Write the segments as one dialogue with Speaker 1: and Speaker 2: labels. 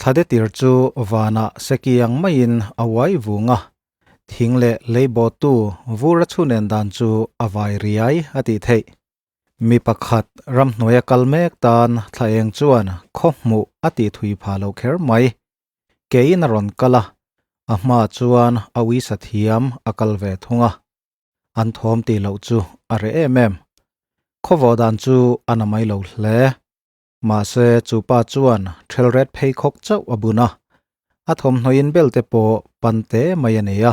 Speaker 1: Thlade tir chu vanah seki ang maiin a uai vung a, thing leh lei bawhtu vur a chhun en dan chu a vai riai a tih theih. Mi pakhat ramhnuaia kal mek tan thla eng chuan khaw hmuh a tih thui phah lo kher mai. Keiin a rawn kal a, a hmaah chuan a uisa thiam a kal ve thung a. An thawm tih loh chu a reh em em. Khawvawh dan chu a na mai lo hle. Mahse chu pa chuan thelret pheikhawk chauh a bun a, a thawmhnaw inbel te pawh pan te mai a nei a.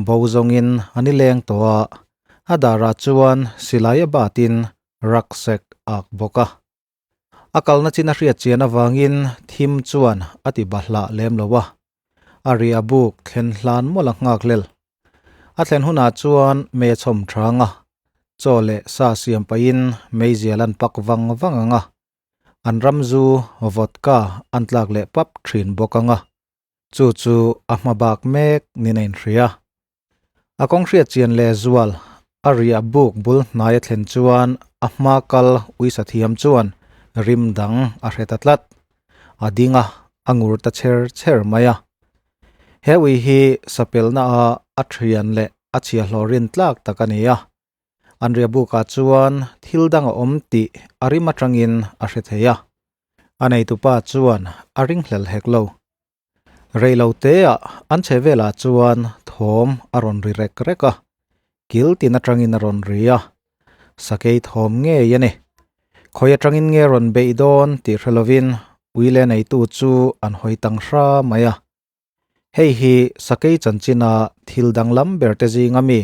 Speaker 1: Bo zawngin a ni leng tawh a, a darah chuan silai a batin rucksack a ak bawk a. A kalna chin a hriat chian avangin thim chuan a ti bahlah lem lo a, a ria buk thlen hlan mawlh a nghak hlel. A thlen hunah chuan me chhawm thang a, chaw leh sa siam pahin meizial an pak vang vang ang a, an ram zu vodka an tlak leh pap thin bawk ang a, chu chu a hma bak mek nin a inhria. A kawng hriat chian leh zual a riah buk bul hnai a thlen chuan a hma kal uisa thiam chuan rim dang a hre ta tlat. A ding a, a ngur ta chher chher mai a. He ui hi sapelna a a thian leh a chhiahhlawh rin tlak tak a ni a. An riah bukah chuan thil dang a awm tih a rim atangin a hre thei a. A neitupa chuan a ringhlel hek lo. Rei lo teah an chhe velah chuan thawm a rawn ri rek rek a, kil tin atangin a rawn ri a, sakei thawm ngei a ni. Khawi atangin nge rawn beih dawn tih hre lovin ui leh neitu chu an hawi tang hra mai a. Hei hi sakei chanchina thil danglam ber te zinga mi,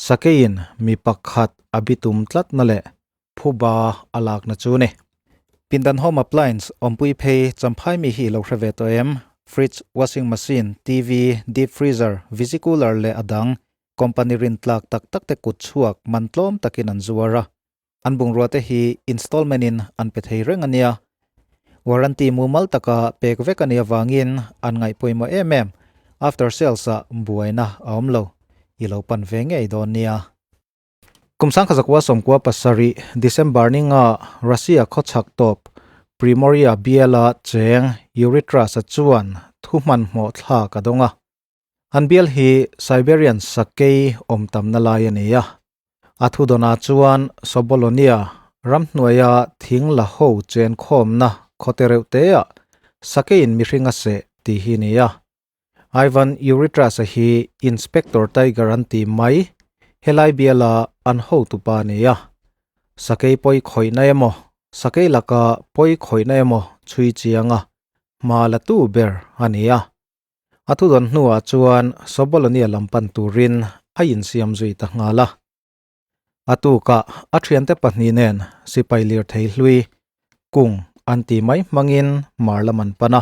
Speaker 1: sakeiin mi pakhat a bitum tlatna leh phuba a lakna chu ni. Pindan Home Appliance awmpui phei Champhai mi hi i lo hre ve tawh em? Fridge, Washing Machine, TV, Deep Freezer, Visi Cooler leh a dang company rin tlak tak tak te kut chhuak man tlawm takin an zuar a. An bungrua te hi installment in an pe thei reng a nia. Warranty mumal taka pek vek a nih avangin an ngaih pawimawh em em. After sales ah buaina a awm lo. I lo pan ve ngei dawn nia. Kum sangkha zakua 97 December ninga Russia khawchhak tawp Primorye biala cheng Yuri Tras-a chuan thu hmanhmawh thlak a dawng a. An bial hi Siberian sakei awm tamna lai a ni a. A thudawnah chuan Sobolonia ramhnuaia thing la ho chen khawmna khawte reuh teah sakeiin mihring a seh tih hi a ni a. Ivan Uritras-a hi Inspector Tiger an ti mai, helai biala an hotupa a ni a. Sakei pawi khawihna emaw, sakei laka pawi khawihna emaw chhui chiang a, hma la tu ber a ni a. A thudawn hnuah chuan Sobolonia lam pan turin a insiam zui ta nghal a. A tukah a thiante pahnih nen sipai lirthei hlui kung an ti mai hmangin mar lam an pan a,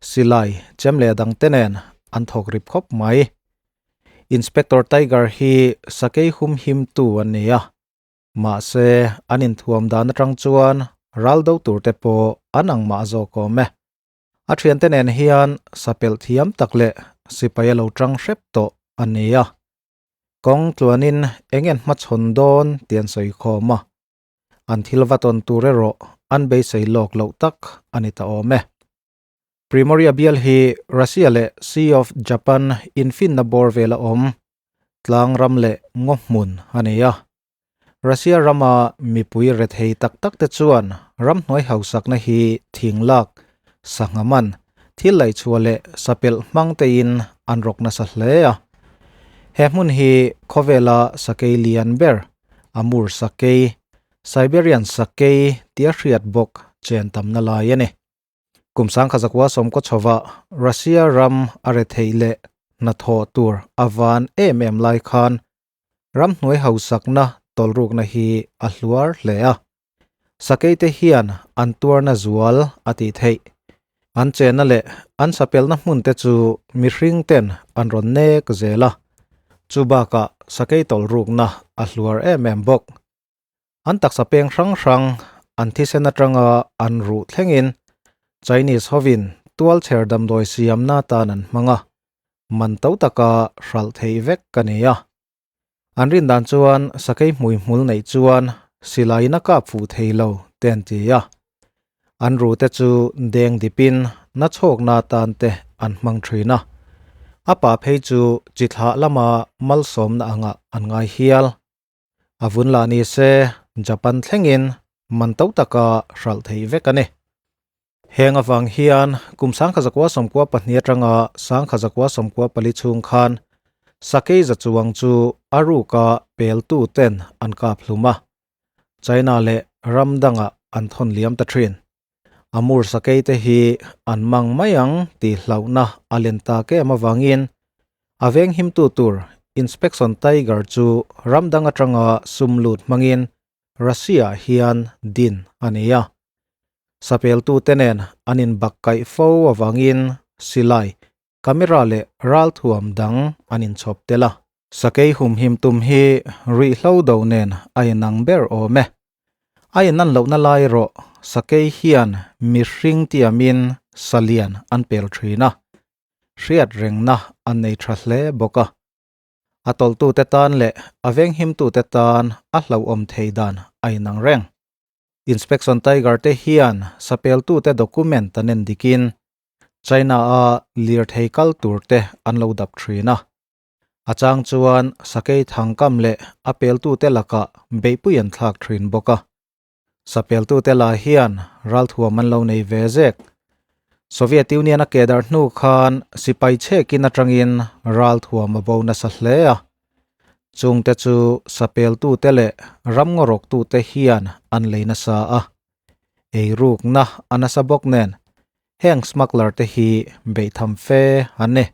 Speaker 1: silai chem leh dangte nen an thawk rip khawp mai. Inspector Tiger hi sakei humhim tu an ni a, mahse an inthuam dan atang chuan ral do tur te pawh an ang mah zawk awm e. A thiante nen hian sapelh thiam tak leh sipai a lo tang hrep tawh a ni a. Kawng tluanin eng en hmachhawn dawn tih an sawi khawm a, an thil va tawn tur erawh an beisei lawk loh tak a ni ta awm e. Primorye bial hi Russia leh Sea of Japan infinna bawr vela awm tlang ram leh ngaw hmun a ni a. Russia rama mipui rethei tak tak te chuan ramhnuai hausakna hi thing lak, sangha man, thil laihchhuah leh sapelh hmang tein an rawk nasa hle a. He hmun hi khawvela sakei lian ber, Amur sakei, Siberian sakei tia hriat bawk chen tamna lai a ni. Kum 1990 chhova Russia ram a retheih leh hnathawh tur a van em em lai khan ramhnuai hausakna tawlrukna hi a hluar hle a. Sakeite hian an tuarna zual a tih theih. An chenna leh an sapelna hmunte chu mihring ten an rawn nek zel a, chu bakah sakei tawlrukna a hluar em em bawk. An taksa peng hrang hrang an thisen atanga an ruh thlengin Chinese hovin tualchher damdawi siamna atan an hmang a, man to taka hralh theih vek a ni a. An rin dan chuan sakei hmui hmul neih chuan silaiin a kap fuh thei lo te an ti a. An ru te chu deng dipin na chhawkna atan te an hmang thin a. A pa phei chu chi thlah lama malsawmna angah an ngai hial. A vun lah ni se Japan thlengin man to taka hralh theih vek a ni. Heng avang hian kum 1992 atanga 1994 chhung khan sakei za chuang chu a ruka peltu ten an kap hlum a, China leh ram dangah an thawn liam ta thin. Amur sakei te hi an mang mai ang tih hlauhna a len tak em avangin a venghimtu tur Inspection Tiger chu ram dang atanga sum lut hmangin Russia hian din a ni a. Sapeltute nen an inbakkaih fo avangin silai Camera leh ralthuam dang an inchhawp tel a. Sakei humhim tum hi ruihhlo do nen a inang ber awm e. A inan lohna lai erawh sakei hian mihring tiamin salian an pel thin a, hriat rengna an nei tha hle bawk a. A tawlhtute tan leh a venghimtute tan a hlauhawm thei dan a inang reng. Inspection Tiger te hian sapeltute document an en dikin China-a lirthei kal tur te an lo dap thin a. A chang chuan sakei thangkam leh a peltute lakah beihpui an thlak thin bawk a. Sapeltute lah hian ralthuam an lo nei ve zek. Soviet Union a keh darh hnu khan sipai chhekin atangin ralthuam a bo nasa hle a. Chungte chu sapeltute leh ramngawrawktute hian an lei nasa a. Eirukna a nasa bawk nen heng smuggler te hi beihtham fe an ni.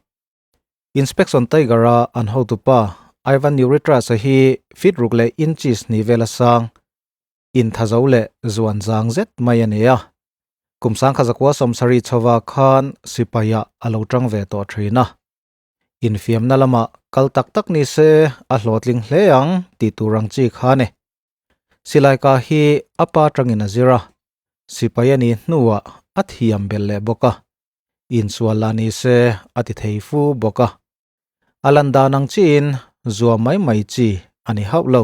Speaker 1: Inspection Tiger a an hotupa Ivan Uritras-a hi feet ruk leh inches hnih vel a sang, inthazo leh zuan zang zet mai a ni a. Kum 1970 chhova khan sipaiah a lo tang ve tawh thin a. Infiamna lamah kal tak tak ni se a hlawhtling hle ang tih tur ang chi kha a ni. Silai ka hi a pa tangin a zir a, sipai a nih hnuah a thiam belh leh bawk a, insual lah ni se a ti thei fu bawk a. A lan dan ang chiin zua mai mai chi a ni hauh lo.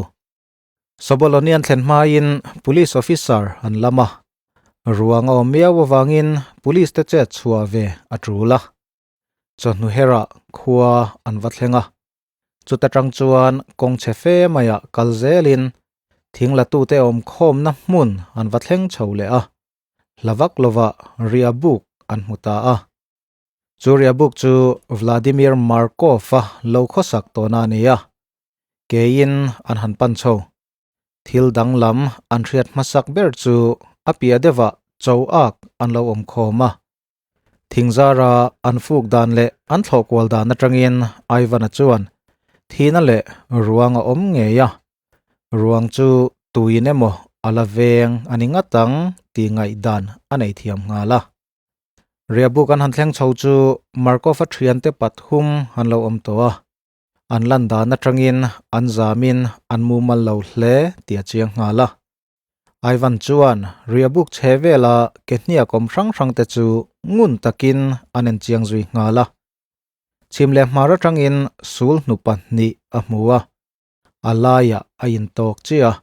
Speaker 1: Soboloni an thlen hmain Police Officer an lam a, ruang a awm miau avangin Police te chet chhuah ve a tul a. Chawhnu herah khua an va thleng a, Chuta tang chuan kawng chhe fe maiah kal zelin thing latute awm khawmna hmun an va thleng chho leh a, hla vak lovah ria buk an hmu ta a. Chu ria buk chu Vladimir Markov-a lo khawsak tawhna a ni a, keiin an han pan chho. Thil danglam an hriat hmasak ber chu a piah deuhah cho ak an lo awm khawm a. Thingzara an fuk dan leh an thlawh kual dan atangin Ivan-a chuan thihna leh ruang a awm ngei a, ruang chu tuin emaw a la veng a ni ngat ang tih ngaihdan a nei thiam nghal a. Riahbuk an han thleng chho chu Markov-a thiante pathum an lo awm tawh a, an lan dan atangin an zamin an mumal lo hle tih a chiang nghal a. Ivan chuan riahbuk chhe vela ke hniak awm hrang hrang te chu ngun takin an en chiang zui nghal a. Chhim leh hmar atangin sul hnu pahnih a hmu a, a laiah a intawk chiah a.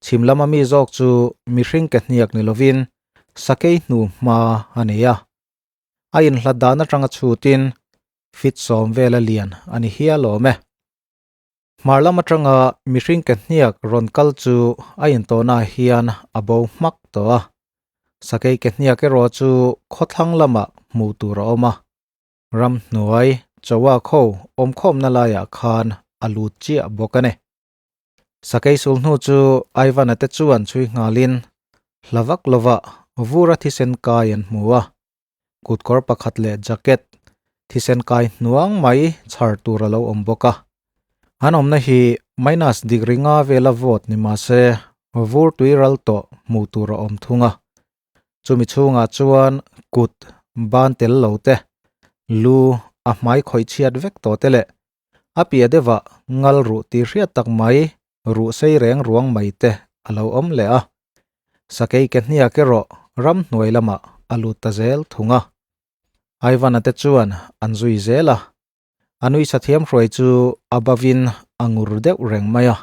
Speaker 1: Chhim lama mi zawk chu mihring ke hniak ni lovin sakei hnu hma a nei a. A inhlat dan atanga chhutin fit sawm vela lian a ni hial awm e. Hmar lam atanga mihring ke hniak rawn kal chu a intawhnaah hian a bo hmak tawh a. Sakei ke hniak erawh chu khawthlang lamah hmuh tur a awm a. Ramhnuai Chowa kho awmkhawmna laiah khan a lut chiah bawk a ni. Sakei sul hnu chu Ivan-a te chuan chhui nghalin hla vak lovah vura thisen kai an hmu a. Kutkawr pakhat leh jacket thisen kai hnuang mai chhar tur a lo awm bawk a. An awmna hi minus degree nga vela vawt ni mah se vur tui ral tawh hmuh tur a awm thung a. Chumi chhungah chuan kut ban tel lo te, lu a hmai khawih chhiat vek tawh te leh a piah deuhah ngal ruh tih hriat tak mai ruh sei reng ruang mai te a lo awm leh a. Sakei ke hniak erawh ramhnuai lamah a lut ta zel thung a. Ivan-a te chuan an zui zel a, a nui sathiam hruai chu a bavin a ngur deuh reng mai a.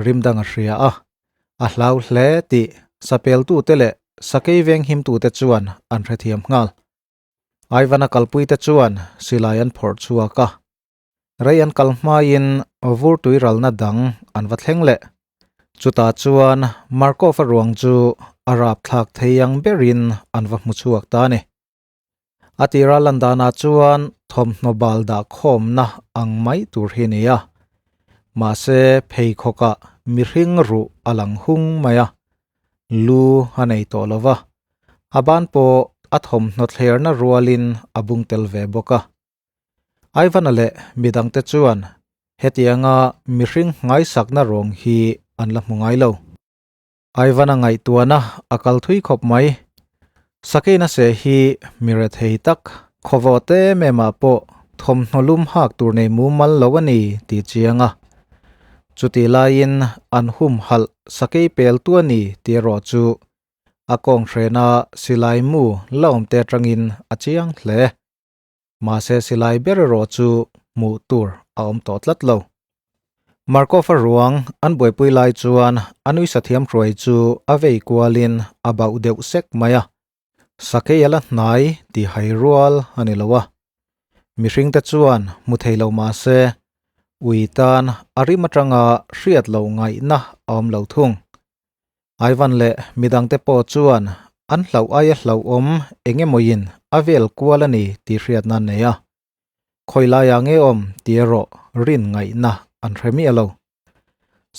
Speaker 1: Rim dang a hria a, a hlau hle tih sapeltute leh sakei venghimtute chuan an hrethiam nghal. Ivan-a kalpuite chuan silai an phawrh chhuak a. Rei an kal hmain vur tui ralna dang an va thleng leh. Chutah chuan Markov-a ruang chu a rapthlak thei ang berin an va hmu chhuak ta a ni. A tira lan danah chuan thawmhnaw bal dah khawmna ang mai tur hi a ni a, mahse pheikhawkah mihring ruh a lang hung mai a, lu a nei tawh lo va, a ban pawh a thawmhnaw thlerna rualin a bung tel ve bawk a. Ivan-a leh midangte chuan hetianga mihring nghaisakna rawng hi an la hmu ngai lo. Ivan-a ngaihtuahna a kal thui khawp mai. Sakeina seh hi mi rethei tak, khawvaw te em em ah pawh thawmhnaw lum hak tur nei mumal lo a ni tih chiang a. Chutih laiin an humhalh sakei pel tu a ni tih erawh chu a kawng hrena silai mu la awm te atangin a chiang hle. Mahse silai ber erawh chu hmuh tur a awm tawh tlat lo. Markov-a ruang an buaipui lai chuan a nuisa thiam hruai chu a vei kualin a bauh deuh sek mai a. Sakei a la hnai tih hai rual a ni lo a. Mihringte chuan hmu thei lo mahse ui tan a rim atanga hriat loh ngaihna a awm lo thung. Ivan leh midangte pawh chuan an hlauh aia hlauhawm eng emawin a vel kual a ni tih hriatna an nei a. Khawi laiah nge awm tih erawh rin ngaihna an hre miah lo.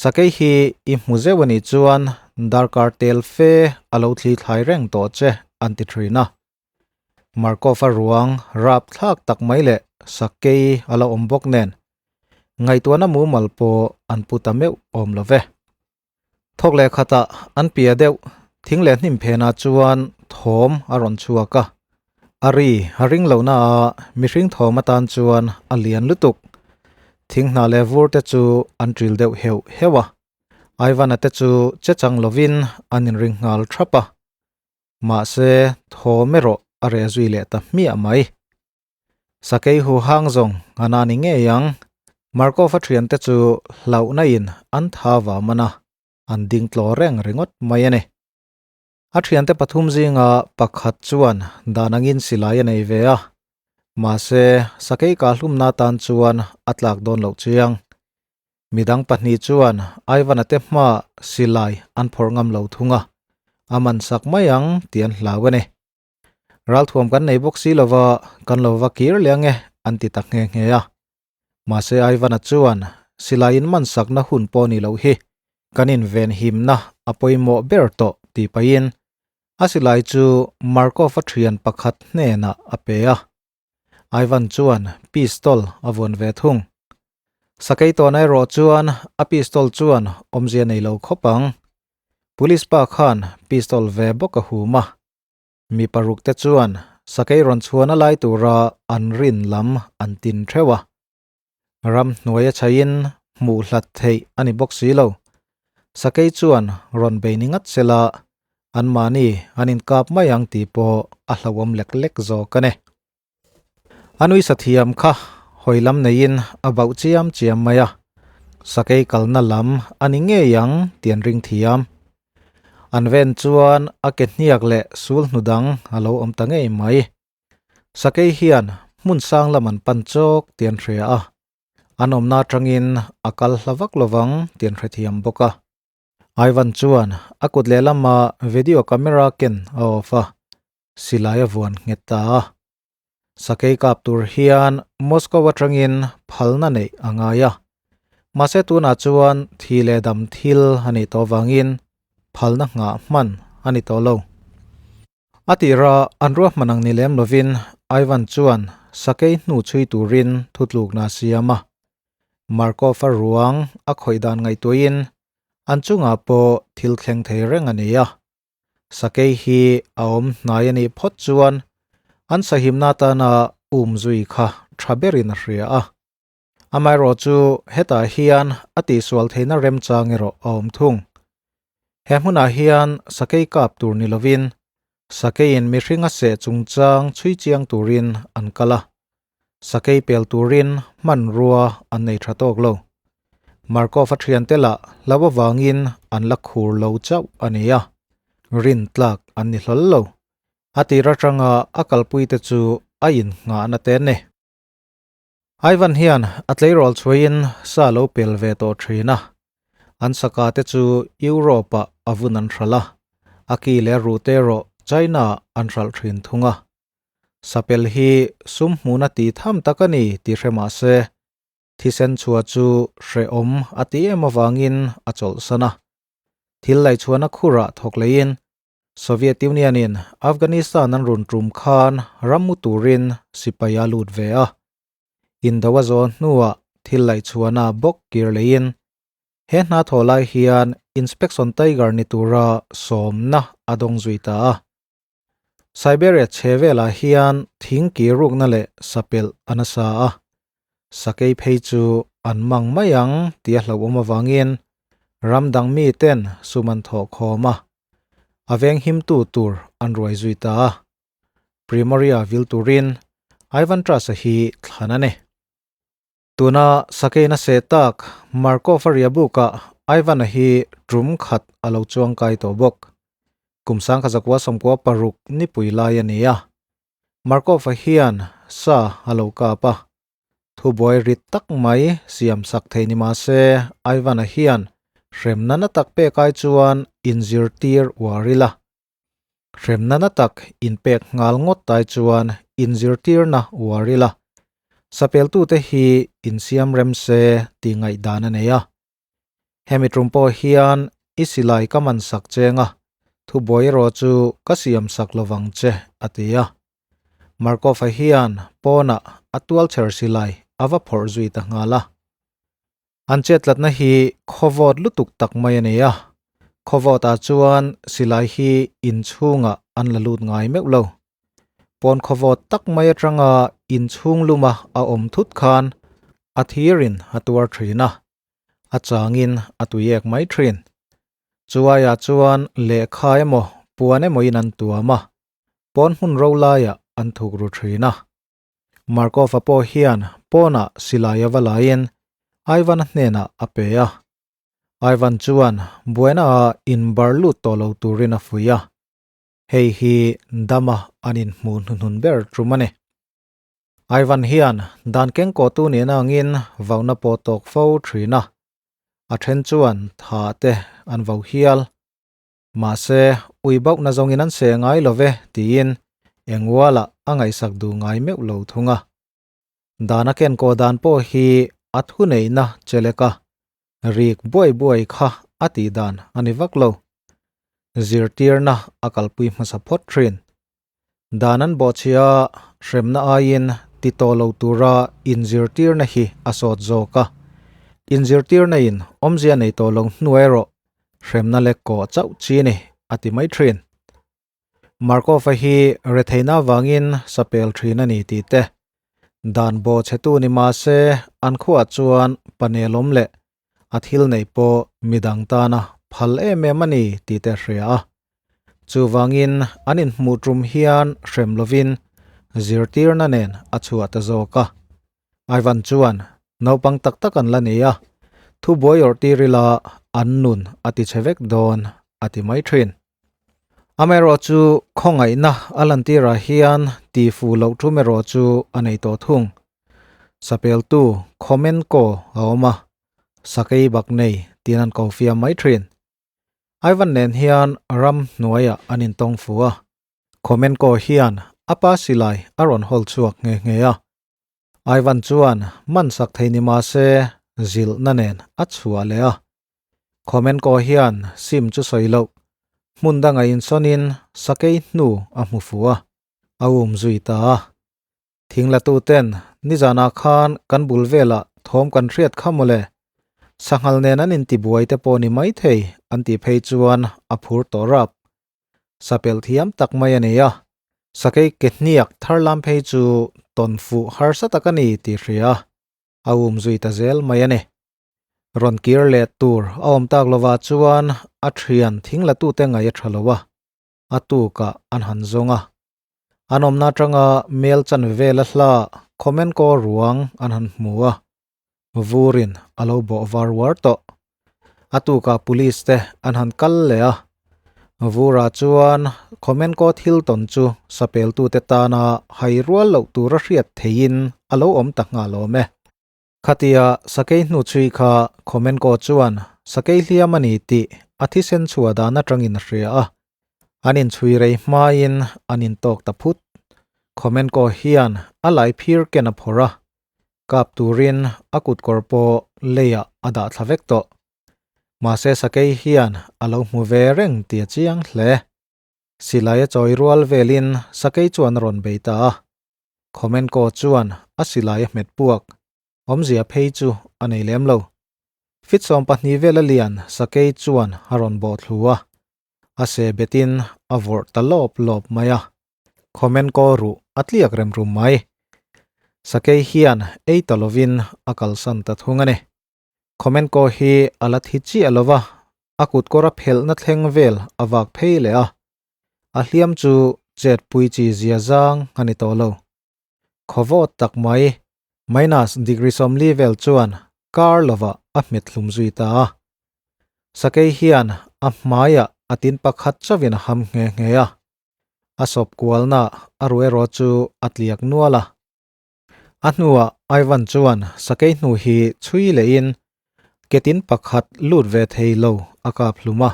Speaker 1: Sakei hi i hmu zeuh a nih chuan darkar tel fe a lo thli thlai reng tawh che an ti thin a. Markov-a ruang rap thlak tak mai leh sakei a la awm bawk nen ngaihtuahna mumal pawh an pu ta meuh awm lo ve. Thawk leh khatah an pia deuh thing leh hnim phenah chuan thawm a rawn chhuak a, a ri a ring lohna a mihring thawm atan chuan a lian lutuk. Thing hna leh vur te chu an ṭil deuh heuh heuh a, Ivan-a te chu che chang lovin an inring nghal ṭhap a, mahse thawm erawh a reh zui leh ta hmiah mai. Sakei hu hang zawng a na ni ngei ang. Markov-a thiante chu hlauhna in an tha va man a, an ding tlaw reng ringawt mai a ni. A thiante pathum zinga pakhat chuan dan angin silai a nei ve a, mahse sakei kahlumna tan chuan a tlak dawn loh chiang. Midang pahnih chuan Ivan-a te hmaah silai an phawrh ngam lo thung a, a man sak mai ang tih an hlau a ni. Ralthuam kan nei bawk si lova, kan lo va kir leh ange, an ti ta nghe nghe a. Mahse Ivan-a chuan, Silai in man sakna hun pawh ni loh hi, kan invenhimna a pawimawh ber tawh, tih pahin a silai chu Markov-a thian pakhat hnenah a pe a. Ivan chuan pistol a vuan ve thung. Sakei tawn erawh chuan a pistol chuan awmzia nei lo khawp ang. Police pa khan pistol ve bawk a hum a. Mi paruk te chuan sakei rawn chhuan a lai tura an rin lam an tin theuh a. Ram hnuai a chhaiin hmuh hlat theih a ni bawk si lo. Sakei chuan rawn bei ni ngat sela anmahni an inkap mai ang tih pawh a hlauhawm lek lek zawk a ni. A nui sathiam kha hawi lam neiin a bauh chiam chiam mai a, sakei kalna lam a ni ngei ang tih an ring thiam. An ven chuan a ke hniak leh sul hnu dang a lo awm ta ngei mai. Sakei hian hmun sang lam an pan chawk tih an hria a, an awmna atangin a kal hla vak lovang tih an hrethiam bawk a. Ivan chuan a kut lehlama video camera ken a off a, silai a vuan nghet ta a. Sakei kap tur hian Moscow atangin phalna neih a ngai a. Mahse tunah chuan thi leh dam thil a nih tawh vangin phalna nghah hman a ni tawh lo. A tira an ruahman ang ni lem lovin Ivan chuan sakei hnu chhui turin thutlukna a siam a. Markov-a ruang a khawih dan ngaihtuahin an chungah pawh thil thleng thei reng a ni a. Sakei hi a awm hnai a nih phawt chuan an sahimna atana um zui kha tha berin a hria a. Amaherawh chu hetah hian a tihsual theihna remchang erawh a awm thung. He hmunah hian sakei kap tur ni lovin sakeiin mihring a seh chungchang chhui chiang turin an kal a. Sakei pel turin hmanrua an nei tha tawk lo. Markov-a thiante lah hlau avangin an la khur lo chauh a ni a. Rin tlak an ni hlawl lo. A tir atanga a kalpuite chu a innghahna te a ni. Ivan hian a tleirawl chhuaiin sa lo pel ve tawh thin a, an saka te chu Europe-ah a vun an hralh a, a ki leh a ruh te erawh China-ah an hralh thin thung a. Sapel hi sum hmuhna tih tham tak a ni tih hre mah se, thisen chhuah chu hrehawm a ti em avangin a chawlhsan a. Thil laihchhuahna khurah thawk leiin Soviet Union-in Afghanistan an run tum khan ram mu turin sipai a lut ve a. Indo a zawn hnuah thil laihchhuahna bawk kir leiin he hna thawh lai hian Inspection Tiger ni tura sawmna a dawng zui ta a. Siberia chhe velah hian thing kir rukna leh sapelh a nasa a. Sakei phei chu an mang mai ang tih a hlauhawm avangin ram dang miten sum an thawh khawm a, a veng himtu tur an ruai zui ta a. Primoria vil turin Ivan Truss-a hi thlan a ni. Tuna sakeina seh tak Markov-a riahbukah Ivan-a hi tum khat a lo chuang kai tawh bawk. Kum sangkha zakua sawmkua paruk nipui lai a ni a. Markov-a hian sa a lo kap a. Thubuai rit tak mai siam sak thei ni mah se Ivan-a hian hremna na tak pek ai chuan inzirtir uar ila. Hremna na tak inpek nghal ngawt ai chuan inzirtirna uar ila. Sapeltute hi insiam rem se tih ngaihdan a nei a. Hemi tum pawh hian i silai ka man sak cheng a, thubuai erawh chu ka siam sak lovang che, a ti a. Markov-a hian pawnah a tualchher silai a va phawrh zui ta nghal a. An chettlatna hi khawvawt lutuk tak mai a ni a, khawvawtah chuan silai hi inchhungah an la lut ngai meuh lo. Pawn khawvawt tak mai atanga inchhung luma a awm thut khan a thirin a tuar thin a, a changin a tuiek mai thin. Chuaiah chuan lehkha emaw puan emawin an tuam a, pawn hmun ro laiah an thuk ru thin a. Markov-a pawh hian pawnah silai a va laiin Ivan-a hnenah a pe a. Ivan chuan buaina ah inbar lut tawh lo turin a fuih a. Hei hi dama an inhmuh hnuhnun ber tum a ni. Ivan hian dan kengkawhtu nihna angin vauna pawh tawk fo thin a, a then chuan tha te an vo hial. Mahse, ui bauhna zawngin an seh ngai lo ve tiin engwala a ngaihsak duh ngai meuh lo thung a. Dan a kenkawh dan pawh hi a thuneihna chelek a, rik buai buai kha a tih dan a ni vak lo. Zirtirna a kalpui hmasa phawt thin. Dan an bawhchhia a, hremna aiin ti tawh lo tura inzirtirna hi a sawt zawk a. Inzirtirna in awmzia nei tawh lo hnuai erawh hremna lek kawh chauh chi ni a ti mai thin. Markov-a hi retheihna avangin sapel thin a ni tih te, dan bawhchhetu ni mah se an khuaah chuan panel awm leh a thil neih pawh midang tana phal em em a ni tih te a hria a. Chuvangin an inhmuh tum hian hrem lovin zirtirna nen a chhuah ta zawk a. Ivan chuan naupang tak tak an la ni a, thubuai awrh tir ila an nun a ti chhe vek dawn a ti mai thin. Amaherawh chu khawngaihna a lantirah hian ti fuh loh tum erawh chu a nei tawh thung. Sapeltu Khomenko a awm a, sakei bak nei tiin an ko fiam mai thin. Ivan nen hian ram hnuaiah an intawng fu a, Khomenko hian a pa silai a rawn hawl chhuak nghe nghe a. Ivan chuan man sak thei ni mah se zilhna nen a chhuah leh a. Khomenko hian sim chu sawi loh, hmun danga insawnin sakei hnu a hmu fu a, a um zui ta a. Thinglatuten nizanah khan kan bul velah thawm kan hriat kha mawle, sanghal nen an intibuai te pawh ni maithei an tih phei chuan a phur tawh rap. Sapelh thiam tak mai a ni a, sakei ke hniak thar lam phei chu tawn fuh harsa tak a ni tih hria a um zui ta zel mai a ni. Rawn kir leh tur a awm tak lovah chuan a thian thinglatute ngaih a tha lo a, a tukah an han zawng a. An awmna atanga mel chanve vela hla Khomenko ruang an han hmu a, vurin a lo bawh var uar tawh. A tukah police te an han kal leh a. Vura chuan Khomenko thil tawn chu sapeltute tana hai rual loh tura hriat theihin a lo awm ta nghal awm e. Khatia sakei hnu chhui kha Khomenko chuan sakei hliam a ni tih a thisen chhuah dan atangin a hria a. An inchhui rei hmain an intawk ta phut. Khomenko hian a lai phir ken a phawrh a, kap turin a kutkawr pawh leiah a dah thla vek tawh. Mahse sakei hian a lo hmu ve reng tih a chiang hle. Silai a chawi rual velin sakei chuan a rawn bei ta a. Khomenko chuan a silai a hmet puak. Awmzia phei chu a nei lem lo. Fit 12 vel a lian sakei chuan a rawn bawh thlu a. A se betin a vawrh ta lawp lawp mai a. Khomenko ruh a tliak rem rum mai. Sakei hian ei ta lovin a kalsan ta thung a ni. Khomenko hi a la thi chiah lo va, a kutkawr a phelhna thleng vel a vak phei leh a. A hliam chu chetpui chi zia zang a ni tawh lo. Khawvawt tak mai, minus degree 40 vel chuan kar lovah a hmet hlum zui ta a. Sakei hian a hmaiah a tin pakhat chauhin a ham nghe nghe a. A sawp kualna a ruh erawh chu a tliak nual a. A hnuah Ivan chuan sakei hnu hi chhui lehin ketin pakhat lut ve thei lo a kap hlum a.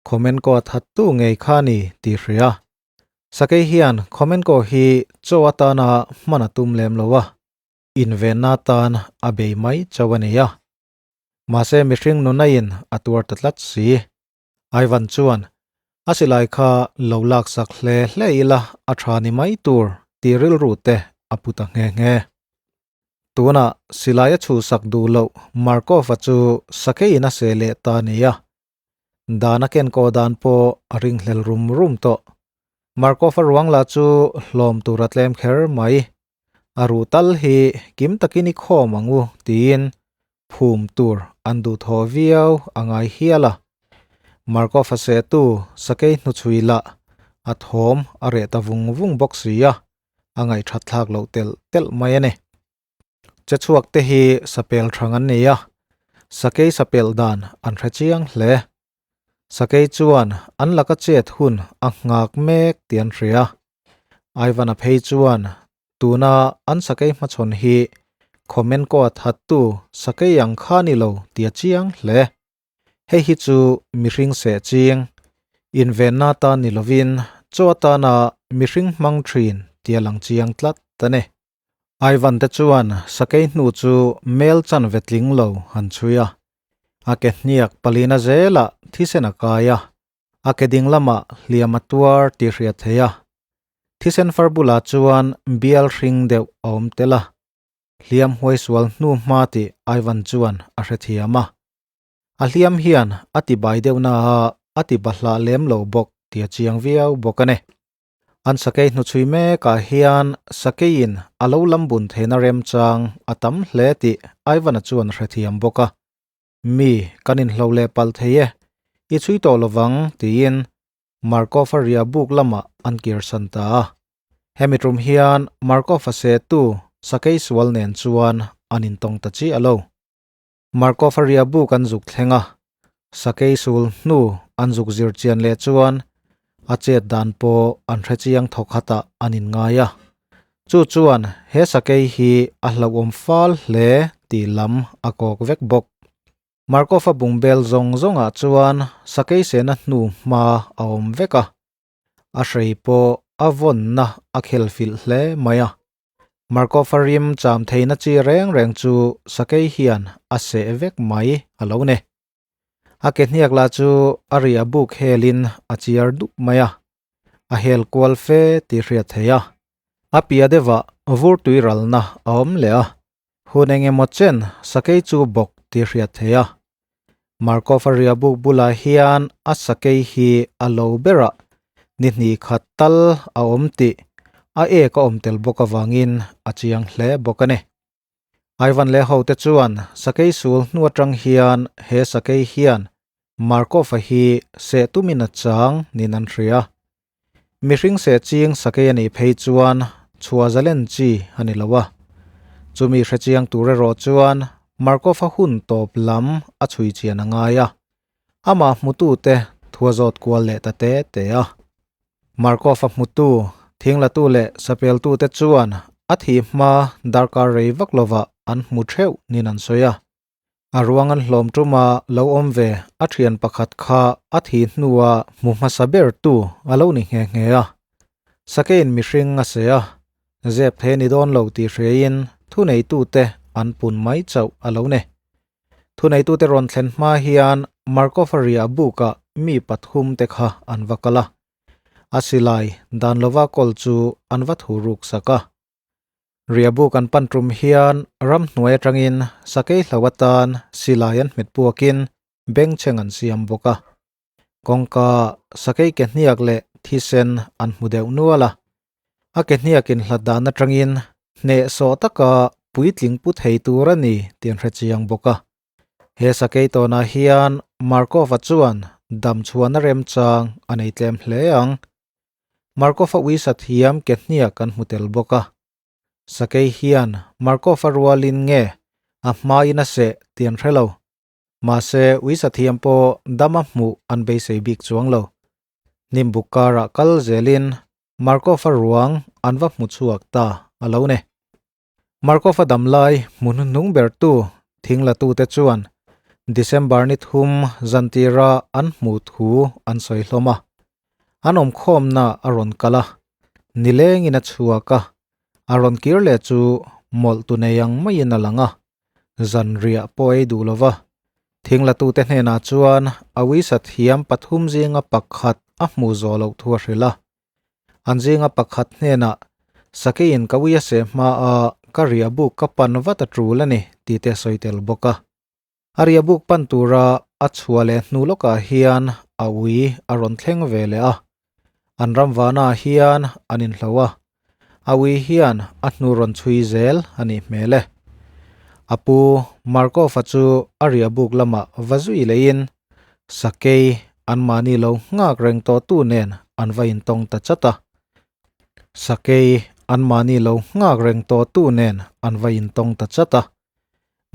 Speaker 1: Khomenko a thattu ngei kha ni tih hria. Sakei hian Khomenko hi chaw atana hman a tum lem lo a, invenna atan a bei mai chauh a ni a. Mahse mihring nunaiin a tuar ta tlat si. Ivan chuan, A silai kha lo laksak hle hle ila a tha ni mai tur tih rilru te a pu ta nghe nghe. Tunah silai a chhuhsak duh loh Markov-a chu sakeiin a seh leh ta a ni a. Dan a kenkaw dan pawh a ringhlel rum rum tawh. Markov-a ruang lah chu hlawm tur a tlem kher mai. A ruh tal hi kim takin i khawm ang u tiin phum tur an duhthawh viau a ngai hial a. Markov-a sehtu sakei hnuchhui lah a thawm a reh ta vung vung bawk si a, a ngaihthat thlak loh telh telh mai a ni. Che chhuak te hi sapel thang an ni a, sakei sapel dan an hre chiang hle. Sakei chuan an laka chet hun a nghak mek tih an hria. Ivan-a phei chuan tuna an sakei hmachhawn hi Khomenko-a thattu sakei ang kha ni lo tih a chiang hle. Hei hi chu mihring seh ching, invenna atan ni lovin chaw atana mihring hmang thin tih a lang chiang tlat a ni. Ivan te chuan sakei hnu chu mel chan ve tling lo han chhui a. A ke hniak palina zelah thisen a kai a, a ke ding lamah hliam a tuar tih hriat theih a. Thisen far bulah chuan bial hring deuh a awm tel a. Hliam huai sual hnu hma tih Ivan chuan a hrethiam a. A hliam hian a ti bai deuh na a, a ti bahlah lem lo bawk tih a chiang viau bawk a ni. An sakei hnuchhui mekah hian sakeiin a lo lam bun theihna remchang a tam hle tih Ivan-a chuan hrethiam bawk a. Mi, kan inhlo leh palh thei e, i chhui tawh lovang, tiin Markov-a ria buk lamah an kirsan ta a. Hemi tum hian Markov-a sehtu sakei sual nen chuan an intawng ta chiah lo. Markov-a ria buk an zuk thleng a, sakei sul hnu an zuk zir chian leh chuan a chet dan pawh an hre chiang thawk khatah an inngai a. Chu chuan he sakei hi a hlauhawm fal hle tih lam a kawk vek bawk. Markov-a bungbel zawng zawngah chuan sakei sehna hnu hma a awm vek a, a hrei pawh a vawnna a khel filh hle mai a. Markov-a rim cham theihna chi reng reng chu sakei hian a seh vek mai a lo ni. A ke hniak lah chu a ri a buk helin a chiar dup mai a, a hel kual fe tih hriat theih a. A pia deuhah vur tui ralna a awm leh a, hun eng emaw chen sakei chu bawk tih hriat theih a. Markov-a ria buk bulah hian a sakei hi a lo berah ni hnih khat tal a awm tih a ek a awm tel bawk avangin a chiang hle bawk a ni. Ivan leh hote chuan sakei sul hnu atang hian he sakei hian Markov-a hi seh tumin a chang niin an hria. Mihring seh ching sakei a nih phei chuan chhuah zalen chi a ni lo a. Chumi hre chiang tur erawh chuan Markov-a hun tawp lam a chhui chian a ngai a. Amah hmutute Thu a zawt kual leh ta te te a. Markov-a hmutu, thinglatu leh sapeltute chuan a thih hma darkar rei vak lovah an hmu theuh niin an sawi a. A ruang an hlawm tuma lo awm ve a thian pakhat kha a thih hnua hmu hmasa bertu a lo ni nghe nghe a. Sakein mihring a seh a, zep thei a ni dawn lo tih hriain thuneitute an pun mai chauh a lo ni. Thuneitute rawn thlen hma hian Markov-a riah bukah mi pathum te kha an va kal a, a silai dan lova kawl chu an va thu ruk sak a. Riah buk an pan tum hian ramhnuai atangin sakei hlo atan silai an hmet puakin bengchheng an siam bawk a. Kawngka sakei ke hniak leh thisen an hmu deuh nual a, a ke hniakin hlat dan atangin hnehsawh taka puitling pu thei tur a ni tih an hre chiang bawk a. He sakei tawnah hian Markov-a chuan dam chhuahna remchang a nei tlem hle ang. Markov-a uisa thiam ke hniak an hmu tel bawk a. Sakei hian Markov-a rualin nge a hmain a seh tih an hre lo. Mahse, uisa thiam pawh dama hmuh an beisei bik chuang lo. Hnimbuk karah kal zelin Markov-a ruang an va hmu chhuak ta a lo ni. Markov-a dam lai hmu hnuhnung bertu thinglatute chuan December ni thum zantira an hmuh thu an sawi hlawm a. An awmkhawmna a rawn kal a, nilengin a chhuak a, a rawn kir leh chu mawlh tu nei ang maiin a lang a. Zanriah pawh ei duh lova, thinglatute hnenah chuan a uisa thiam pathum zinga pakhat a hmuh zawh loh thu a hrilh a. An zinga pakhat hnenah, Sakeiin ka ui a seh hmaa ka riah buk ka pan vat a tul a ni tih te a sawi tel bawk a. A riah buk pan tura a chhuah leh hnu lawkah hian a ui a rawn thleng ve leh a. An ram vana hian an inhlo a, a ui hian a hnu rawn chhui zel a nih hmel e. A pu Markov-a chu a riah buk lamah va zui leiin sakei anmahni lo nghak reng tawhtu nen an va intawng ta chat a. Sakei anmahni lo nghak reng tawhtu nen an va intawng ta chat a.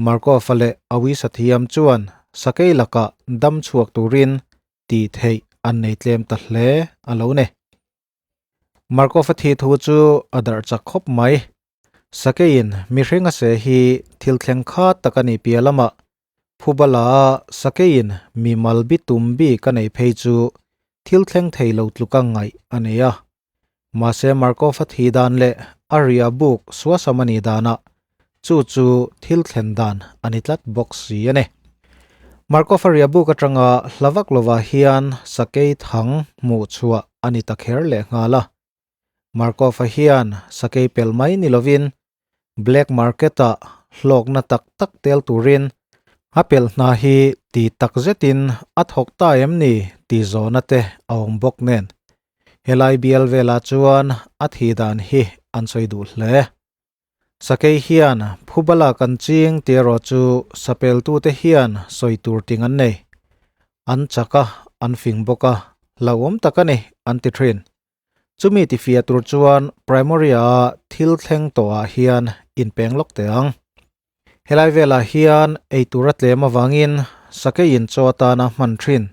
Speaker 1: Markov-a leh a uisa thiam chuan sakei lakah dam chhuak turin tih theih an nei tlem ta hle a lo ni. Markov-a thih thu chu a darh chak khawp mai. Sakeiin mihring a seh hi thil thleng khat tak a nih piah lamah Phubala sakeiin mi mal bi tum bik a nei phei chu thil thleng thei lo tluka ngaih a nei a. Mahse Markov-a thih dan leh a riah buk suasam a nih danah chu chu thil thlen dan a ni tlat bawk si a ni. Markov-a riah buk atanga hla vak lovah hian sakei thang hmuh chhuah a ni ta kher leh nghal a. Markov-a hian sakei pel mai ni lovin black market-ah hlawkna tak tak tel turin a pelh hna hi ti tak zetin a thawk ta em ni tih zawhna te a awm bawk nen. Helai bial velah chuan a thih dan hi an sawi duh hle. Sakei hian phubala kan ching tih erawh chu sapeltute hian sawi tur ting an nei. An chak a, an fing bawk a, hlauhawm tak a ni an ti thin. Chumi tifiah tur chuan Primorya-a thil thleng tawhah hian inpeng lawk teh ang. Helai velah hian eitur a tlem avangin sakeiin chaw atana hman thin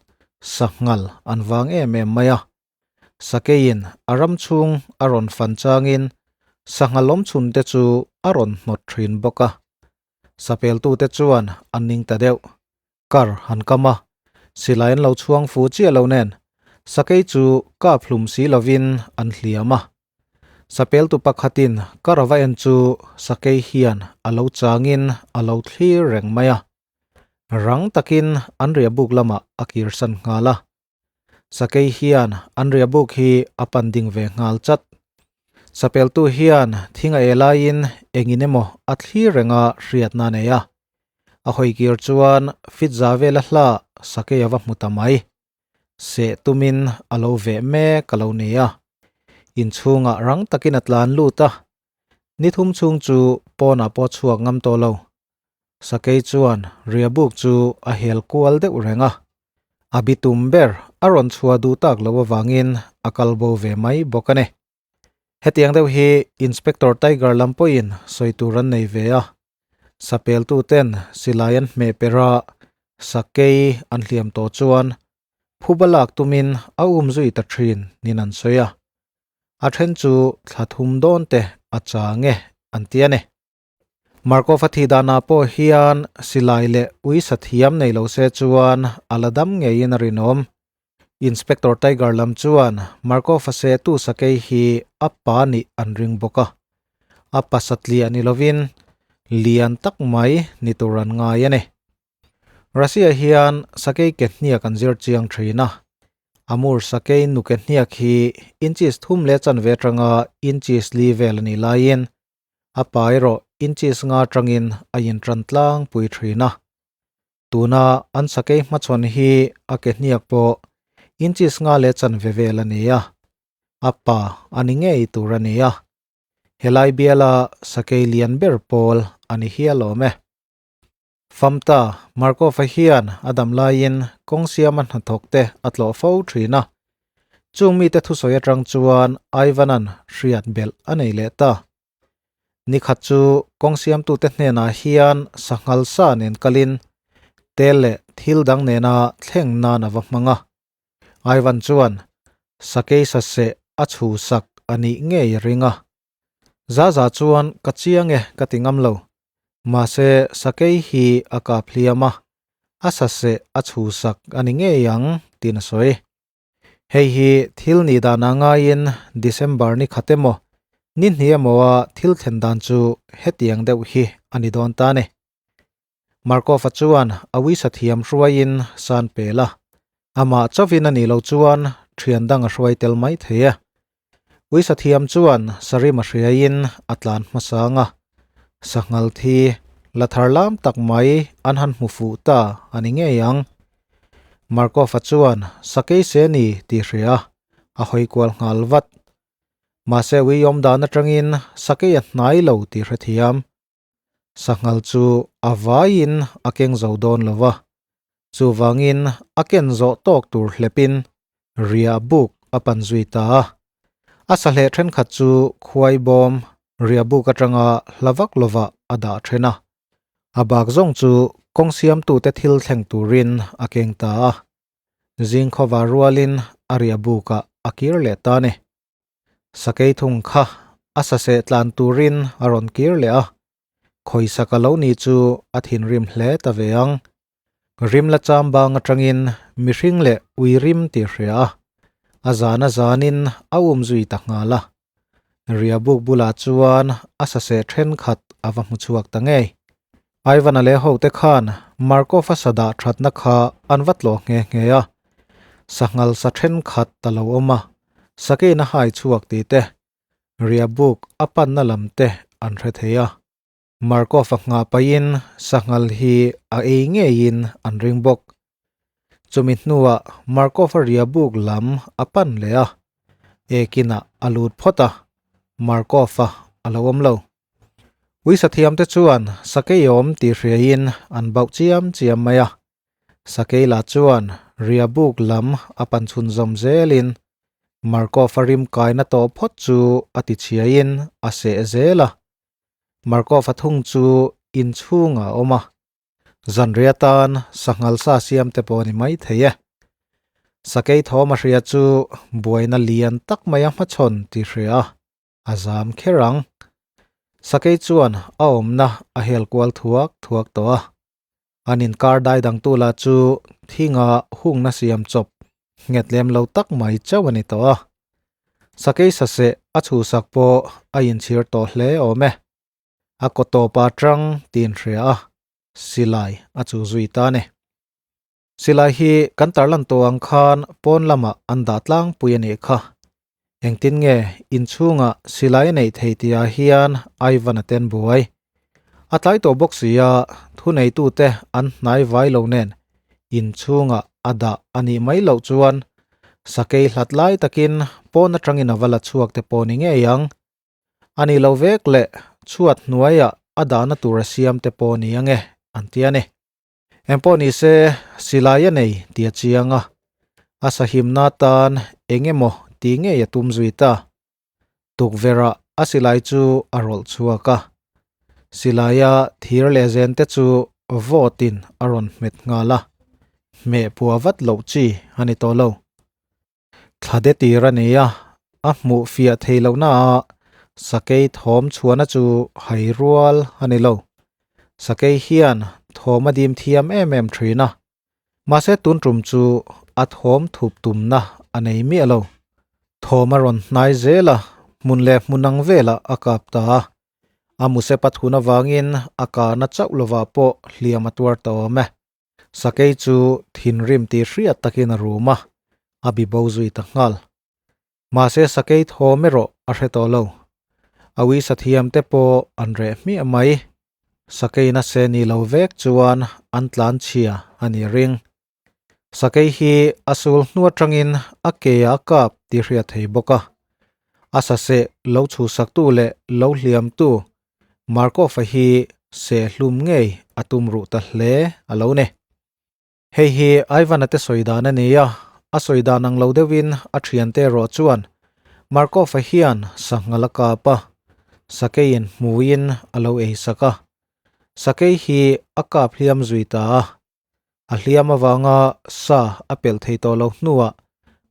Speaker 1: sanghal an vang em em mai a. Sakeiin a ram chhung a rawn fan changin sanghal awm chhun te chu a rawn hnawt thin bawk a. Sapeltute chuan an ning ta deuh. Kar han kam a, silai an lo chhuang fu chiah lo nen sakei chu kap hlum si lovin an hliam a. Sapeltu pakhatin ka rava en chu sakei hian a lo changin a lo thlir reng mai a. Rang takin an riahbuk lamah a kirsan nghal a. Sakei hian an riahbuk hi a pan ding ve nghal chat. Sapeltu hian thing a e laiin engin emaw a thlir renga hriatna a nei a. A hawikir chuan fit za vela hla sakei a va hmu ta mai. Seh tumin a lo veh mek a lo ni a. Inchhungah rang takin a tlan lut a. Ni thum chhung chu pawnah pawh chhuak ngam tawh lo. Sakei chuan riabuk chu a hel kual deuh reng a. A bitum ber a rawn chhuah duh tak loh avangin a kal bo ve mai bawk a ni. Hetiang deuh hi Inspector Tiger lam pawhin sawi tur an nei ve a, sapeltu ten silai an hmeh per a, sakei an hliam tawh chuan Phuba lak tumin a um zui ta thin nin an sawi a. A then chu thla thum dawn te a chang e an ti a ni. Markov a thih danah pawh hian silai leh ui sa thiam nei lo se chuan a la dam ngeiin a rinawm. Inspector Tiger lam chuan Markov a sehtu sakei hi a pa nih an ring bawk a. A pa satliah ni lovin lian tak mai ni tur an ngai a ni. Russia hian sakei ke hniak an zir chiang thin a, Amur sakei nuke hniak hi inches thum leh chanve atanga inches li vel a nih laiin a pa erawh inches nga atangin a intran tlangpui thin a. Tuna an sakei hmachhawn hi a ke hniak pawh inches nga leh chanve vel a ni a, a pa a ni ngei tur a ni a. Helai biala sakei lian ber pawl a ni hial awm e. Famta, Markov-a hian a dam laiin kawng siama hnathawk te a tlawh fo thin a. Chung mite thusawi atang chuan Ivan-a'n hriat belh a nei leh ta. Nikhat chu kawng siamtute hnenah hian sanghal sa nen kalin tel leh thil dang nena thleng nan a va hmang a. Ivan chuan sakei saseh a chhusak a nih ngei a ring a. Za za chuan ka chiang e ka ti ngam lo. Mahse sakei hi a kap hliam a, a saseh a chhusak a ni ngei ang tiin a sawi. Hei hi thil nih dan ah ngaiin December ni khat emaw ni hnih emaw a thil thlen dan chu hetiang deuh hi a ni dawn ta ni. Markov-a chuan a uisa thiam hruaiin san pel a, amah chauhin a nih loh chuan thian dang a hruai tel mai thei e. Uisa thiam chuan sarim a hriaiin a tlan hmasang a, sanghal thi la thar lam tak mai an han hmu fuh ta a ni ngei ang. Markov-a chuan sakei se ni tih hria a hawi kual nghal vat. Mahse ui awm dan atangin sakei a hnai lo tih hrethiam. Sanghal chu a vaiin a keng zo dawn lo va, chuvangin a ken zawh tawk tur hlepin ria buk a pan zui ta a. A sahleh thenkhat chu khuai bawm ria buk atanga hla vak lovah a dah then a, a bak zawng chu kawng siamtute thil thleng turin a keng ta a. Zingkhawva rualin a ria bukah a kir leh ta a ni. Sakei thung kha a saseh tlan turin a rawn kir leh a, khawisak a lo ni chu a thinrim hle ta ve ang. Rim la cham bang atangin mihring leh ui rim tih hria a, a zan a zanin a um zui ta nghal a. Riabuk bulah chuan a saseh thenkhat a va hmu chhuak ta ngei. Ivan-a leh hote khan Markov-a sa dah thatna kha an va tlawh nghe nghe a, sanghal sa thenkhat a lo awm a, sakein a hai chhuak tih te, riabuk a panna lam te an hre thei a. Markov-a nghah pahin sanghal hi a ei ngeiin an ring bawk. Chumi hnuah Markov-a riabuk lam a pan leh a, ekinah a lut phawt a, Markov-a a lo awm lo. Uisathiamte chuan sakei awm tih hriaiin an bauh chiam chiam mai a. Sakei lah chuan riabuk lam a pan chhun zawm zelin Markov-a rim kaina tawh phawt chu a ti chhiaiin a seh zel a. Markov-a thung chu inchhungah a awm a. Zanriah atan sanghal sa siam te pawh a ni mai thei e. Sakei thawm a hria chu buaina lian tak mai a hmachhawn tih hria a, a zam kher ang. Sakei chuan a awmna a hel kual thuak thuak tawh a. An inkar dai dangtu lah chu thinga hungna siam chawp nghet lem lo tak mai chauh a ni tawh a. Sakei saseh a chhuhsak pawh a inchhir tawh hle awm e. A kaw tawpa tang tiin hria a, silai a chu zui ta a ni. Silai hi kan tarlan tawh ang khan pawn lamah an dah tlangpui a nih kha. Engtin nge inchhungah silai a neih thei tihah hian Ivan a ten buai. A tlai tawh bawk si a, thuneitute an hnai vai lo nen inchhungah a dah a nih mai loh chuan sakei hlat lai takin pawn atangin a va la chhuak te pawh ni ngei ang. A ni lo vek leh chhuat hnuaiah a dahna tur a siam te pawh ni ange an ti a ni. Engpawh ni se silai a nei tih a chiang a, a sahimna atan eng emaw tih ngei a tum zui ta. Tukverhah a silai chu a rawlh chhuak a, silaia thir leh zen te chu vawtin a rawn hmet nghal a, hmeh pua vat loh chi a ni tawh lo. Thla de tir a ni a, a hmuh fiah thei lohna ah sakei thawm chhuahna chu hai rual a ni lo. Sakei hian thawm a dim thiam em em thin a, mahse tun tum chu a thawm thup tumna a nei miah lo. Thawm a rawn hnai zel a, hmun leh hmun ang velah a kap ta a. A muse pathun avangin a kahna chauh lovah pawh hliam a tuar ta awm e. Sakei chu thinrim tih hriat takin a rum a, a bi bo zui ta nghal. Mahse sakei thawm erawh a hre tawh lo. A uisa thiam te pawh an reh hmiah mai. Sakeiin a se ni lo vek chuan an tlan chhia a ni ring. Sakei hi a sul hnu atangin a ke a kap tih hriat thei bawk a. A saseh lo chhuhsaktu leh lo hliamtu Markov-a hi sehhlum ngei a tum ruh ta hle a lo ni. Hei hi Ivan-a te sawi dan a ni a, a sawi dan ang lo deuhin a thiante erawh chuan Markov-a hian sangha la kap a, sakeiin hmuiin a lo ei sak a. Sakei hi a kap hliam zui ta a, A hliam avanga sa a pelh thei tawh lo hnuah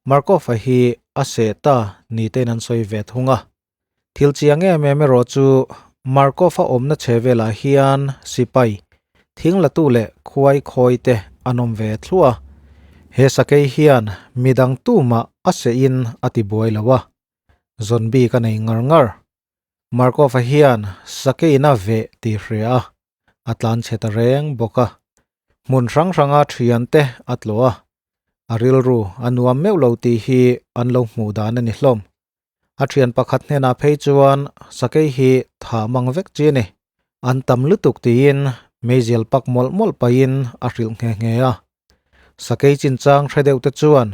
Speaker 1: Markov-a hi a seh ta ni tein an sawi ve thung a. Thil chiang em em erawh chu Markov-a awmna chhe velah hian sipai, thinglatu leh khuai khawi te an awm ve thluah a. He sakei hian midang tumah a sehin a ti buai lo a, zawn bik a nei ngar ngar. Markov-a hian sakeiin a veh tih hria a, a tlan chhe ta reng bawk a. Hmun hrang hranga thiante a tlawh a, a rilru a nuam meuh lo tih hi an lo hmuh dan a ni hlawm. A thian pakhat hnenah phei chuan sakei hi thah mang vek chi a ni, an tam lutuk tiin meizial pak mawlh mawlh pahin a hrilh nghe nghe a. Sakei chinchang hre deuh te chuan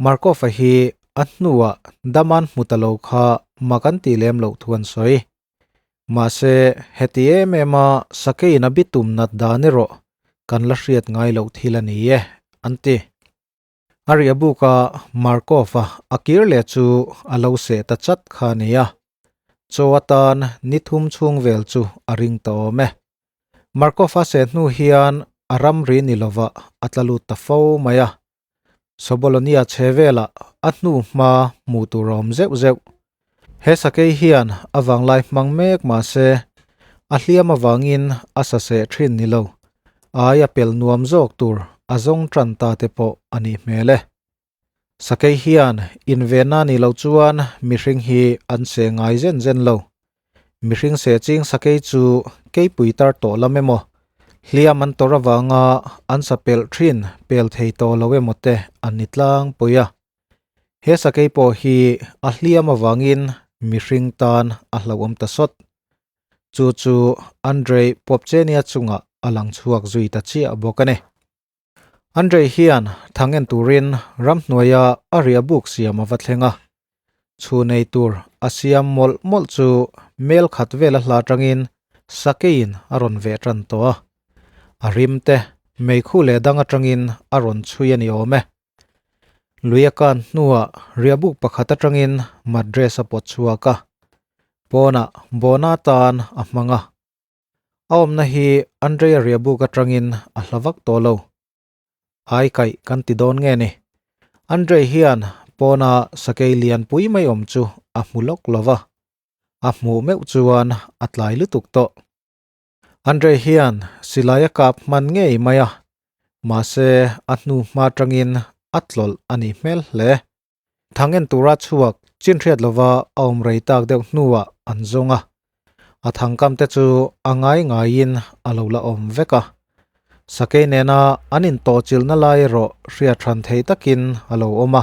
Speaker 1: Markov-a hi a hnuah daman hmu ta lo kha mak an tih lem loh thu an sawi. Mahse, heti em em a sakeiin a bitum nat dan erawh kan la hriat ngai loh thil a ni e, an ti. A riah buka Markov-a a kir leh chu a lo seh ta chat kha a ni a. Chaw atan ni thum chhung vel chu a ring ta awm e. Markov-a seh hnu hian a ramri ni lovah a tla lut ta fo mai a. Sobolonia chhe velah a hnu hma hmuh tur a awm zeuh zeuh. He sakei hian a vanglai hmang mek mah se, a hliam avangin a sa seh thin ni lo, ai a pel nuam zawk tur a zawng tan ta te pawh a nih hmel e. Sakei hian invenna nih loh chuan mihring hi an seh ngai zen zen lo. Mihring seh ching sakei chu keipui tar tawh lam emaw, hliam an tawrh avanga an sa pelh thin pel thei tawh lo emaw te an ni tlangpui a. He sakei pawh hi a hliam avangin mihring tan a hlauhawm ta sawt. Chu chu Andrei Popchenia chungah a lang chhuak zui ta chiah bawk a ni. Andrei hian thang en turin ramhnuaia a riah buk siam a va thleng a. Chhu nei tur a siam mawlh mawlh chu mel khat vel a hla atangin sakeiin a rawn veh tan tawh a. A rim te meikhu leh dang atangin a rawn chhui a ni awm e. Lui a kan hnuah riah buk pakhat atangin matress a pawt chhuak a. Pawnah bawhna atan a hmang a. A awmna hi Andrea Riabuk atangin a hla vak tawh lo. Ai kaih kan ti dawn nge ni? Andrei hian pawna sakei lian pui mai awm chu a hmu lawk lo va, a hmuh meuh chuan a tlai lutuk tawh. Andrei hian silai a kap hman ngei mai a, mahse a hnu hma atangin a tlawlh a nih hmel hle. Thang en tura chhuak chin hriat lova a awm rei tak deuh hnuah an zawng a, a thangkam te chu a ngai ngaiin a lo la awm vek a. Sakei nena an intawhchilhna lai erawh hriat hran thei takin a lo awm a,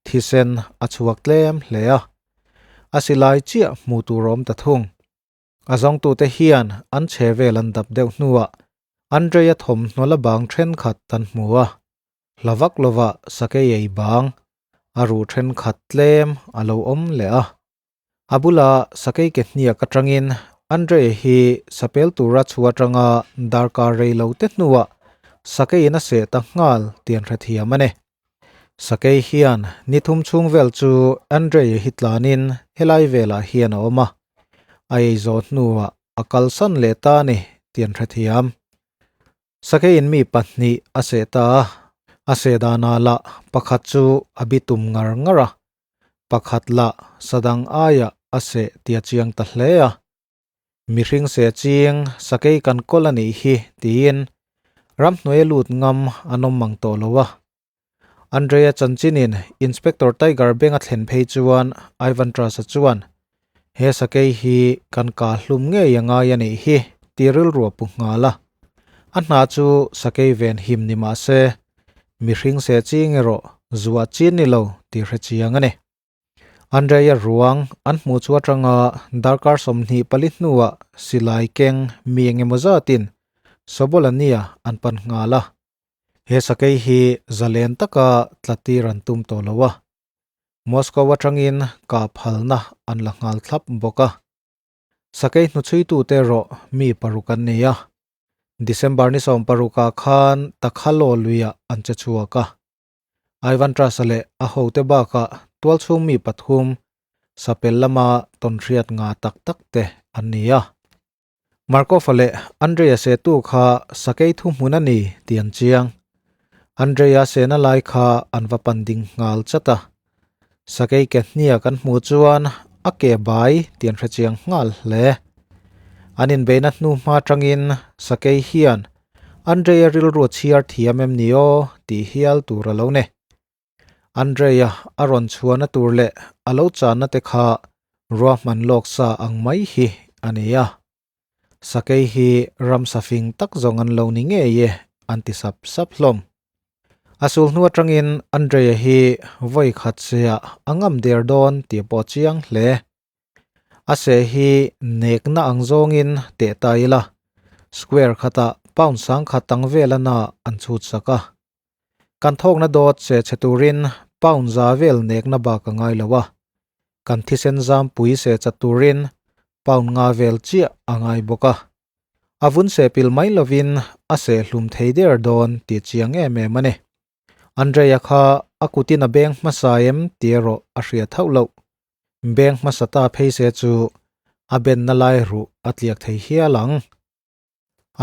Speaker 1: thisen a chhuak tlem hle a, a silai chiah hmuh tur a awm ta thung. A zawngtute hian an chhe vel an dap deuh hnuah Andrei-a thawmhnaw la bang thenkhat an hmu a, hla vak lovah sakei ei bang a ruh thenkhat tlem a lo awm leh a. A bula sakei ke hniak atangin Andrei hi sapel tura chhu atanga darkar rei lo te hnuah sakeiin a seh ta nghal tih an hrethiam a ni. Sakei hian ni thum chhung vel chu Andrei hi tlanin helai velah hian a awm a, a ei zawh hnuah a kalsan leh ta a ni tih an hrethiam. Sakeiin mi pahnih a seh ta a. A seh danah lah pakhat chu a bitum ngar ngar a, pakhat lah sadang aiah a seh tih a chiang ta hle a. Mihring seh ching sakei kan kawl a nih hi tiin ramhnuai a lut ngam an awm mang tawh lo a. Andrea chanchinin Inspector Tiger beng a thlen phei chuan Ivan Truss-a chuan he sakei hi kan kah hlum ngei a ngai a nih hi tih rilru a pu nghal a. A hna chu sakei ven him ni mah se mihring seh ching erawh zuah chin ni lo tih hre chiang a ni. Andrea ruang an hmuh chu atanga darkar 24 hnuah silai keng mi eng emaw zatin Sobolania an pan nghal a. He sakei hi zalen taka tlatir an tum tawh lo a. Moscow atangin kah phalna an la nghal thlap bawk a. Sakei hnuchhuitute erawh mi paruk an nei a. December ni 16 ah khan Takhalo luiah an che chhuak a. Ivan Truss-a leh a hote bakah tualchhung mi pathum sapel lama tawnhriat nga tak tak te an ni a. Markov-a leh Andrei-a sehtu kha sakei thuhmun a ni tih an chiang. Andrei-a sehna lai kha an va pan ding nghal chat a. Sakei ke hnia kan hmuh chuan a ke bai tih an hrechiang nghal hle. An inbeihna hnu hma atangin sakei hian Andrei-a rilru a chhiar thiam em ni aw tih hial tur a lo ni. Andrei-a a rawn chhuahna tur leh a lo channa te kha ruahman lawk sa ang mai hi a ni a. Sakei hi ramsa fing tak zawng an lo ni ngei e an ti sap sap hlawm. A sul hnu atangin Andrei-a hi vawi khat seah a ngam der dawn tih pawh a chiang hle. A seh hi nekna ang zawngin teh ta ila, square khatah pound sangkhat tang vel ana an chhut sak a. Kan thawkna dawt seh chhe turin pound za vel nekna bak a ngai lo a, kan thisen zampui seh chat turin pound nga vel chiah a ngai bawk a. A vun seh pil mai lovin a seh hlum thei der dawn tih chiang em em a ni. Andrea kha a kutin a beng hmasa em tih erawh a hriat hauh loh. Beng hmasa ta phei se chu a benna lai ruh a tliak thei hial ang.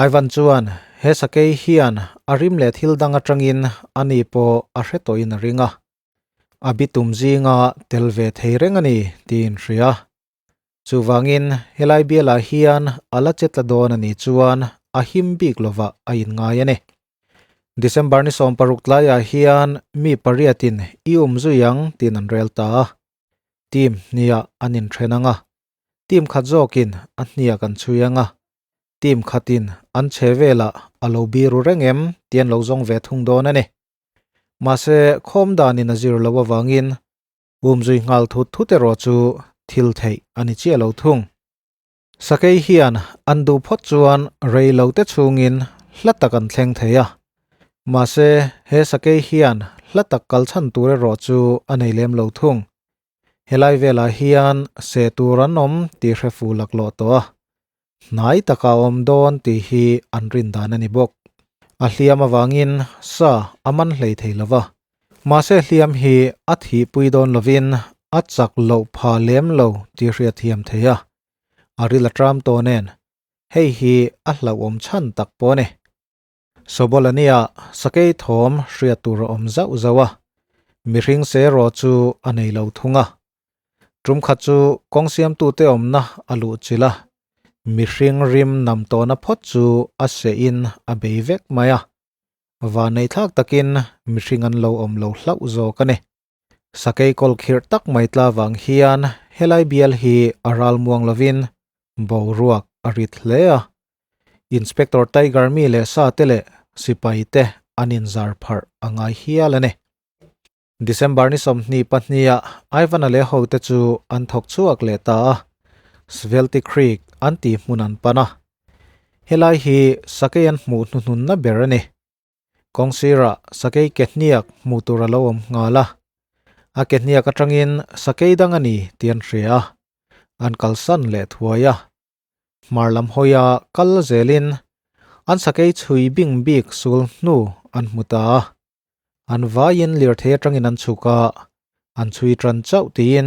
Speaker 1: Ivan chuan he sakei hian a rim leh thil dang atangin ani pawh a hre tawhin a ring a. A bitum zinga tel ve thei reng a ni tiin hria. Chuvangin helai bialah hian a la che tla dawn a nih chuan a him bik lovah a inngai a ni. December ni 16 tlaiah hian mi pariatin i um zui ang tiin an rel ta a. Team hniah an inthen ang a, team khat zawkin a hniak an chhui ang a, team khatin an che velah a lo biru reng em tih an lo zawng ve thung dawn a ni. Mahse khawm danin a zir loh avangin Umzui nghal thut thut erawh chu thil theih a ni chiah lo thung. Sakei hian an duh phawt chuan rei lo te chhungin hla tak an thleng thei a. Mahse, he sakei hian hla tak kal chhan tur erawh chu a nei lem lo thung. Helai velah hian seh tur an awm tih hre fu laklawh tawh a. Hnai taka a awm dawn tih hi an rin dan a ni bawk. A hliam avangin sa a man hlei thei lo va. Mahse hliam hi a thihpui dawn lovin a chak loh pha lem lo tih hriat thiam thei a. A ril a tram tawh nen hei hi a hlauhawm chhan tak pawh a ni. Sobolania sakei thawm hriat tur a awm zauh zauh a, mihring seraw chu a nei lo thung a. Tum khat chu kawng siamtute awmna a luh chilh a, mihring rim nam tawhna phawt chu a sehin a bei vek mai a. Vanneihthlak takin mihring an lo awm lo hlauh zawk a ni. Sakei kawl khirh tak mai tla vang hian helai bial hi a ral muang lovin boruak a rit hle a. Inspector Tiger mi leh sa te leh sipai te an inzar pharh a ngai hial a ni. December ni 22 ah Ivan-a leh hote chu an thawk chhuak leh ta a, Svelty Creek an tih hmun an pan a. Helai hi sakei an hmuh hnuhnunna ber a ni. Kawng sirah sakei ke hniak hmuh tur a lo awm nghal a. A ke hniak atangin sakei dang a ni tih an hria a, an kalsan leh thuai a. Hmar lam hawia kal zelin an sakei chhui bing bik sul hnu an hmu ta a. An vaiin lirthei atangin an chhuk a, an chhui tan chauh tiin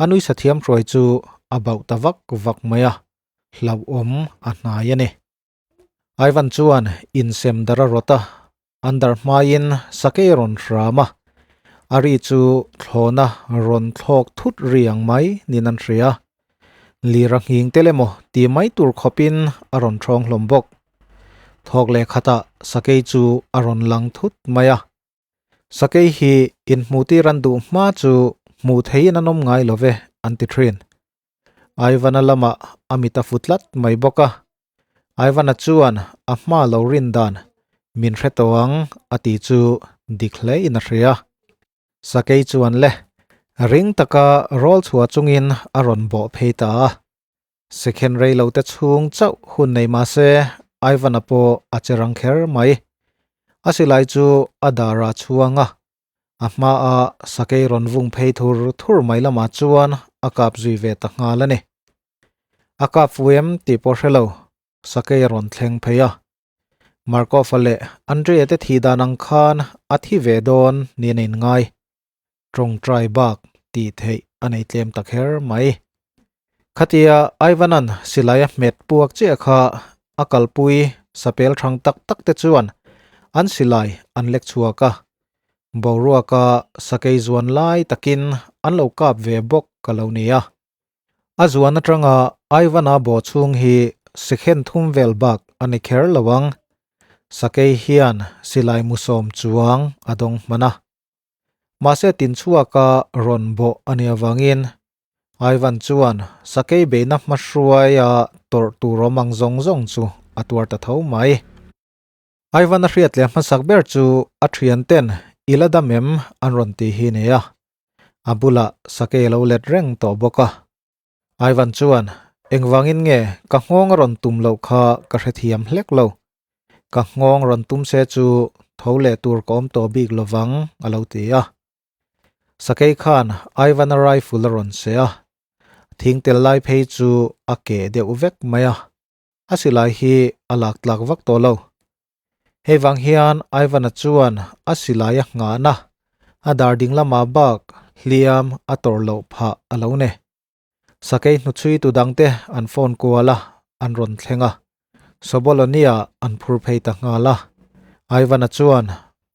Speaker 1: a nui sathiam hruai chu a bauh ta vak vak mai a, hlauhawm a hnai a ni. Ivan chuan insem dar a rawt a. An dar hmain sakei a rawn hram a, a ri chu thlawna rawn thlawk thut ri ang mai niin an hria. Lir a nghing tel emaw ti mai tur khawpin a rawn thawng hlawm bawk. Thawk leh khatah sakei chu a rawn lang thut mai a. Sakei hi inhmuhtir an duh hma chu hmuh theihin an awm ngai lo ve an ti thin. Ivan-a lamah a mit a fu tlat mai bawk a. Ivan-a chuan a hma lo rin dan min hre tawh ang a tih chu dik hle in a hria. Sakei chuan le ring taka rawl chhuah chungin a rawn bawh phei ta a. Second rei lo te chhung chauh hun nei mah se Ivan-a pawh a che rang kher mai. A silai chu a darah chhuang a, A hmaa sakei rawn vung phei thur thur mai lamah chuan a kap zui ve ta nghal a ni. A kap fu em tih pawh hre lo, sakei a rawn thleng phei a. Markov-a leh Andrei-a te thih dan ang khan a thi ve dawn niin a inngai. Tawngtai bak tih theih a nei tlem ta kher mai. Khatia Ivan-a'n silai a hmet puak chiah kha a kalpui sapel thang tak tak te chuan an silai an lek chhuak a, boruaka sakei zuan lai takin an lo kap ve bawk ka lo ni a. A zuan atanga Ivan-a bawh chhung hi sikhen thum vel bak a ni kher lo ang, sakei hian silai musawm chuang a dawng hman a. Mahse tinchhuaka rawn bawh a nih avangin Ivan chuan sakei beihna hmahruaia tawrh tur awm ang zawng zawng chu a tuar ta tho mai. Ivan a hriat leh hmasak ber chu a thianten i la dam em an rawn ti hi nei a, a bulah sakei a lo let reng tawh bawk a. Ivan chuan, Engvangin nge ka nghawng a rawn tum loh kha ka hrethiam hlek lo. Ka nghawng rawn tum se chu tho leh tur ka awm tawh bik lovang, a lo ti a. Sakei khan Ivan-a rifle a rawn seh a, thing tel lai phei chu a keh deuh vek mai a, a silai hi a lak tlak vak tawh lo. Hei vang hian Ivan-a chuan a silai a nghahna a dar ding lamah bak hliam a tawrh loh phah a lo ne. Sakei hnuchhui tu dangte an phone kual a, an rawn thleng a. Soboloni-a an phur phei ta nghal a. Ivan-a chuan,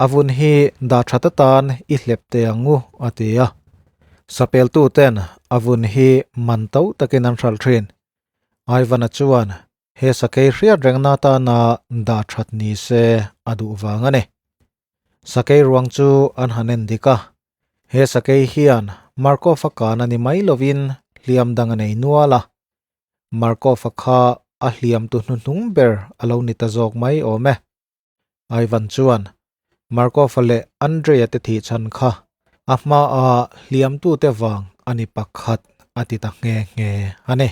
Speaker 1: A vun hi dah that atan i hlep teh ang u, a ti a. Sapeltuten a vun hi man to takin an hralh thin. Ivan-a chuan, He sakei hriat rengna atana dah that ni se a duh vang a ni. Sakei ruang chu an han en dik a, he sakei hian Markov-a kan a ni mai lovin hliam dang a nei nual a. Markov-a kha a hliam tu hnuhnung ber a lo ni ta zawk mai awm e. Ivan chuan Markov-a leh Andrei-a te thih chhan kha a hmaa hliamtute vang a ni pakhat a ti ta nghe nghe a ni.